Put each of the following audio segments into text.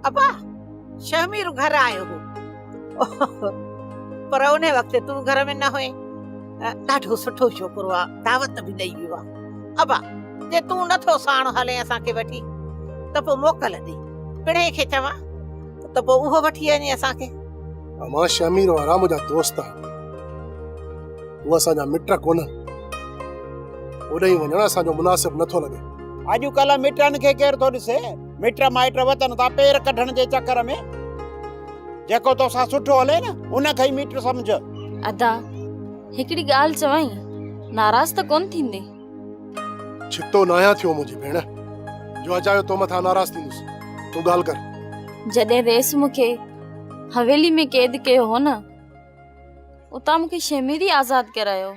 ابا، شهمير گهر آيو هو. پر انهي وقت تون گهر ۾ نه هئين. ڏاڍو سٺو ڇوڪرو آ، دعوت به ڏئي ويو آ. ابا، جي تون نه ٿو ساڻ هلين اسان کي وٺي ته پوء موڪل ڏي. پڻهين کي چوان ته پوء اهو وٺي وڃي اسان کي. امان، شهمير وارا منهنجا دوست آهن. هو اسان جا مٽ ڪونهن. اوڏانهن وڃڻ اسان جو مناسب نه ٿو لڳي. اڄ ڪلهه مٽن کي ڪير ٿو ڏسي؟ مٽ مائٽ وتن ٿا پير ڪڍڻ جي چڪر ۾. جيڪو توسان سٺو هلي نه، ان کي ئي مٽ سمجهه. ادا، هڪڙي ڳالهه چوانء، ناراض ته ڪونه ٿيندين؟ ڇتو ناهيان ٿيو منهنجي ڀيڻ، جو اجايو تو مٿان ناراض ٿيندس. تون ڳالهه ڪر. جڏهن رئيس مون کي حويلي ۾ قيد ڪيو هو نه، اتان مون کي شهمير ئي آزاد ڪرايو.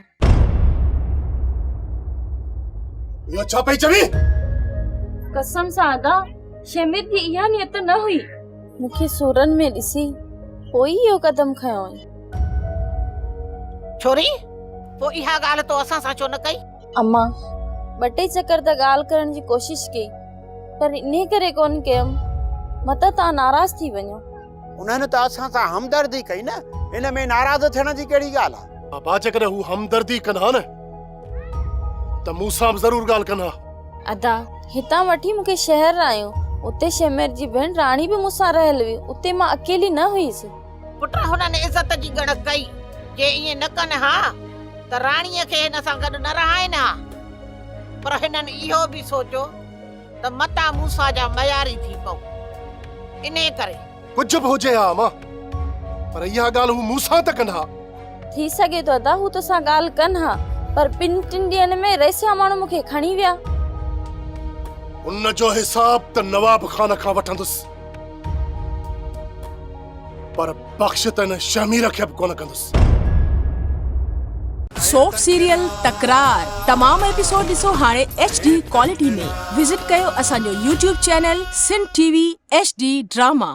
اهو ڇا پئي چوين؟ قسم سان ادا، شهمير جي اها نيت نه هئي. مون کي سورن ۾ ڏسي پوء ئي اهو قدم کنيو هئائين. ڇوري، پوء اها ڳالهه تو اسان سان ڇو نه ڪئي؟ امان، ٻه ٽي چڪر ته ڳالهه ڪرڻ جي ڪوشش ڪئي، پر انهي ڪري ڪونه ڪيم، متان توهان ناراض ٿي وڃو. انهن ته اسان سان همدردي ڪئي نه، ان ۾ ناراض ٿيڻ جي ڪهڙي ڳالهه آ؟ بابا جيڪڏهن هو همدردي ڪن ها نه ته مون سان به ضرور ڳالهه ڪن ها. ادا، هتان وٺي مون کي شهر آيو، اتي شهمير جي ڀيڻ راڻي به مون سان رهيل هئي، اتي مان اڪيلي نه هيس. پٽ هنن عزت جي ڳڻ ڪئي، جي ائين نه ڪن ها ته راڻيء کي هن سان گڏ نه رهائين ها. پر هنن اهو به سوچيو ته متان موسيٰ جا معياري ٿي پئو. انهيء ڪري. ڪجهه به هجي ها امان، پر اها ڳالهه هو مون سان ته ڪن ها. ٿي سگهي ٿو ادا هو توسان ڳالهه ڪن ها، پر ٻن ٽن ڏينهن ۾ رئيسيا ماڻهو مون کي کڻي ويا. ان جو حساب ته نواب خان کان وٺندس. پر بخش ته هن شهمير کي به ڪونه ڪندس. سوپ سيريل تڪرار تمام ايپيسوڊ ڏسو هاڻي ايڇ ڊي ڪوالٽي ۾ وزٽ ڪيو اسان جو YouTube channel Sindh T V H D drama.